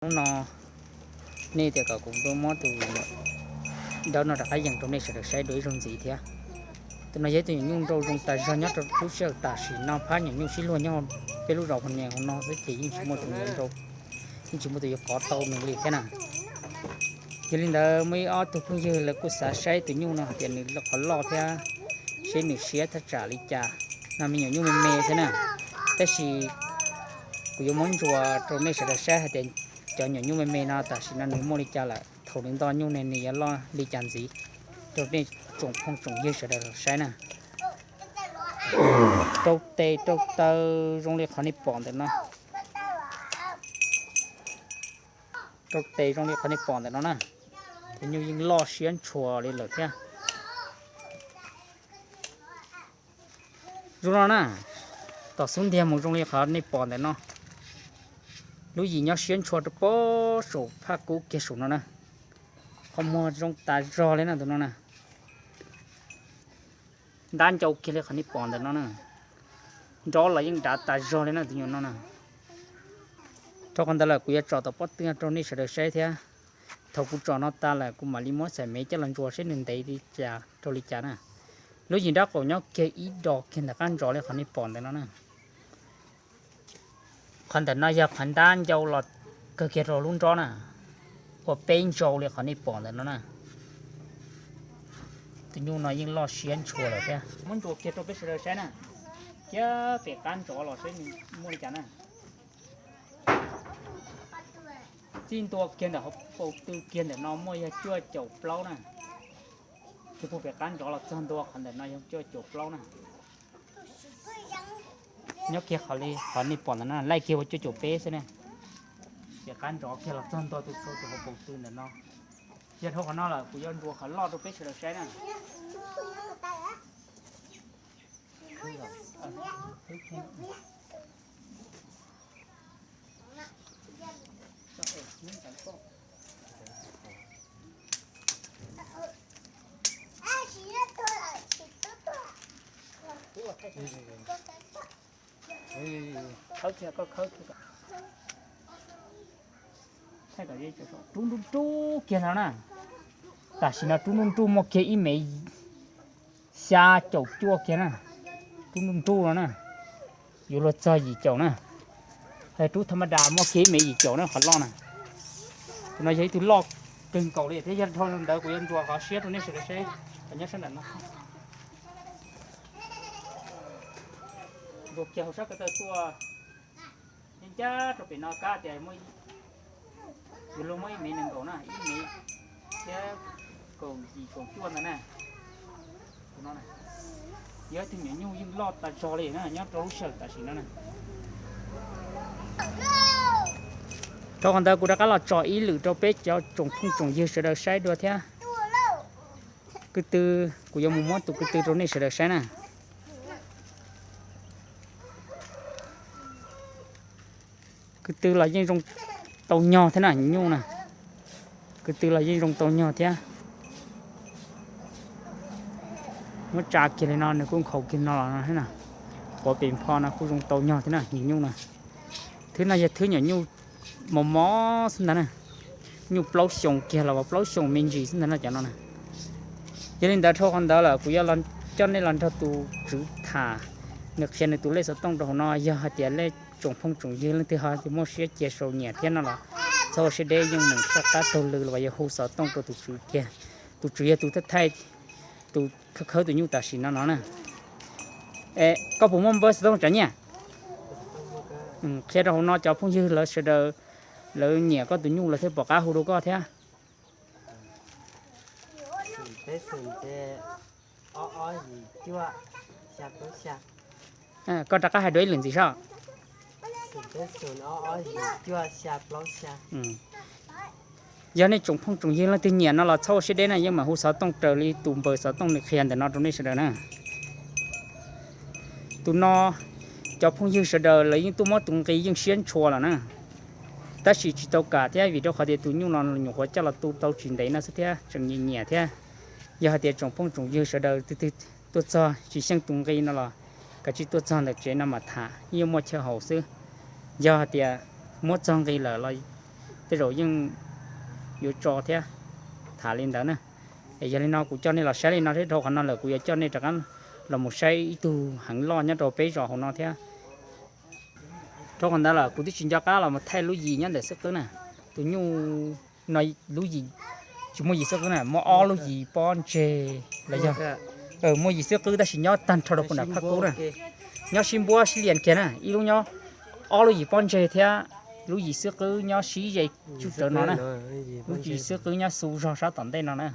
Hnub no nej tias kom kuv tuaj muab tus dawb no rov qab yees rau nej sawv daws saib dua ib zaug ntxiv thiab. Tus no yog ib tug nyuam nyuj nrau zoo tas zog nyob rau lub sij hawm tam sim no, phab nyuam nyuj sib luag nyob peb lub zos Phu Nias hauv no xwb ces yeej tsis muaj tus yuav nrau, yeej tsis muaj tus yuav kov tau nws li thiab na. Yog li ntawd muaj ib ob tug phooj ywg lawv kuj xav saib tus nyuj no hais tias nws qhov loj thiab seb nws siab thaj tsam li cas no, me nyuam nyuj me me xwb na. Tab sis kuv yuav muab ntsuas rau nej sawv daws saib hais tias cov nyuam nyuj me me no tam sim no nws muaj li cas lawm, thaum nws nto nyuj ne nws yuav loj li cas ntxiv, rau nej tsoom phooj tsoom ywg sawv daws los saib na. Rau tes rau taw zoo li qhov nej pom ntawm no. Rau tes zoo li qhov nej pom ntawm no na. Tus nyuj yeej loj siab ntshua li lawm thiab. Zoo no na, tom xub ntiag mus zoo li qhov nej pom ntawm no. Lub yim nyob siab ntshua rau pem saum phaj kub kiag saum no na. Qhov muag zoo tas zog li na tus no na. Ntab ncau kiag li qhov nej pom ntawm no na. Nrov los yeej dav tas zog li na tus nyuam no na. Rau qhov ntawd lawm kuv yuav tsom tom pob tw rau nej sawv daws saib thiab. Thaum kuv tsom no tas lawm kuv mam li muab xaim mev coj los ntsuas saib nws ntev li cas rau li cas na. Lub yim nrab qaum nyob kiag ib do kiag ntawm qab ntsos li qhov nej pom ntawm no na. Qhov ntawm no yog qhov ntab ncau los kawg kiag rau lub nrob na, ua peb ntsau li qhov nej pom ntawm no na. Tus nyuj no yeej loj siab ntshua lawm thiab. Muab ntsuas kiag rau peb sawv daws saib na, thiab pem qab ntsos los saib nws muaj li cas na. Txij ntua kiag ntawm hauv paus tw kiag ntawm no muaj yog cuaj caum plaub na. Kiag puag pem qab ntsos los txog ntua qhov ntawm no yog cuaj caum plaub na. Nyob kiag qhov li qhov nej pom ntawm no laij kiag ua cuaj caum peb xwb na. Pem qab ntsos kiag los txog ntua tus rau tus hauv paus tw ntawm no. Yog dhau qhov no lawm kuv yuav ntsuas qhov loj rau peb sawv daws saib na. Khawb kiag, koj khawb kiag. Rub nruj nruj kiag no na. Tam sim no rub nruj nruj muaj kiag ib mev xya caum cuaj kiag na. Rub nruj nruj no na, yuav luag txog yim caum na. Rub tha ma das muaj kiag ib mev yim caum na qhov loj na. Tus no yog ib tug loj kawg nkaus li thiab. Yog dhau ntawd kuv yuav ntsuas qhov siab rau nej sawv daws saib, nyob sab nram no. Ntsuas kiag hauv sab ko taw tuaj, yeej ncaj rau pem no kab tias yuav luag muab ib mev nees nkaum na, ib mev thiab kaum yim kaum cuaj ntawd na. Yog ib tug nyuam nyuj yeej loj tas zog li na nyob rau lub sij hawm tam sim no na. Rau qhov ntawd kuv rov qab los tso ib lwm rau peb cov tsoom phooj tsoom ywg sawv daws saib dua thiab. Kwv tw, kuv yuav mus muab tus kwv tw rau nej sawv daws saib na. Kwv tw los yeej zoo tau nyog thiab na, nyuj na. Kwv tw los yeej zoo tau nyog thiab. Muab tsa kiag li no nws kuj nkhaus kiag no los no thiab na. Quav pem npho no kuj zoo tau nyog thiab na, nyuam nyuj na. Thwb no yog thwb nyuam nyuj mos mos xwb ntag na. Nyuj plaub xyoos kiag los plaub xyoos me ntsis xwb ntag no cov no na. Yog li ntawd dhau qhov ntawd lawm kuv yuav coj nej los nrog tus tswv tham, nws qhia nws tus lej xov tooj rau hauv no. Yog hais tias nej tsoom phooj tsoom ywg leej twg ho muaj siab cia sau nyiam thiab no los txhob ua siab deb, yeej meem soj qab taug lw los yog hu xov tooj rau tus tswv kiag. Tus tswv yog tus thaij thaij, tus khawb khawb tus nyuj tam sim no no na. Koj puas muaj npawb xov tooj tsav nyiaj? Qhia rau hauv no cov phooj ywg lawv sawv daws lawv nyiam koj tus nyuj lawv thiaj pom qab hu rau koj thiab. Koj rov qab hais dua ib lwm ntxiv soj. Yog nej tsoom phooj tsoom ywg leej twg nyiam no los txhob ua siab deb na, yeej meem hu xov tooj raws li tus npawb xov tooj nws qhia ntawm no rau nej sawv daws na. Tus no cov phooj ywg sawv daws lawv yeej tuaj muab tus nqi yeej siab ntshua lawm na, tab sis tsis tau kam thiab vim rau qhov tias tus nyuj no nyuam qhuav coj los tu tau tsis ntev no xwb thiab tseem nyiam nyiam thiab. Yog hais tias tsoom phooj tsoom ywg sawv daws twg twg tuaj txog tsis xyeej tus nqi no los kav tsij tuaj txog ntawm tsev no mas tham, yeej muaj chaw haum xwb. Yog hais tias muab txog nqi lawm los tej zaum yeej yuav tso thiab. Tham li ntawd na. Es yog li no kuv coj nej los saib li no thiab, dhau qhov no lawm kuv yuav coj nej rov qab los mus saib ib tug heev loj nyob rau peb zos hauv no thiab. Dhau qhov ntawd lawm kuv twb tsis nco qab los mus thaij lub yim nyob ntawm xwb qwb na. Tus nyuj no, lub yim, tsis muaj yim xwb qwb na, muaj ob lub yim pob ntseg los yog, muaj yim xwb qwb tab sis nyob tag nrho rau puag nram phab kub na. Nyob sib npuab sib lias kiag na, ib lub nyob, ob lub yim pob ntseg thiab lub yim xwb qwb nyob sib ze tsuj rawv no na. Lub yim xwb qwb nyob xu zog sab tom ntej no na.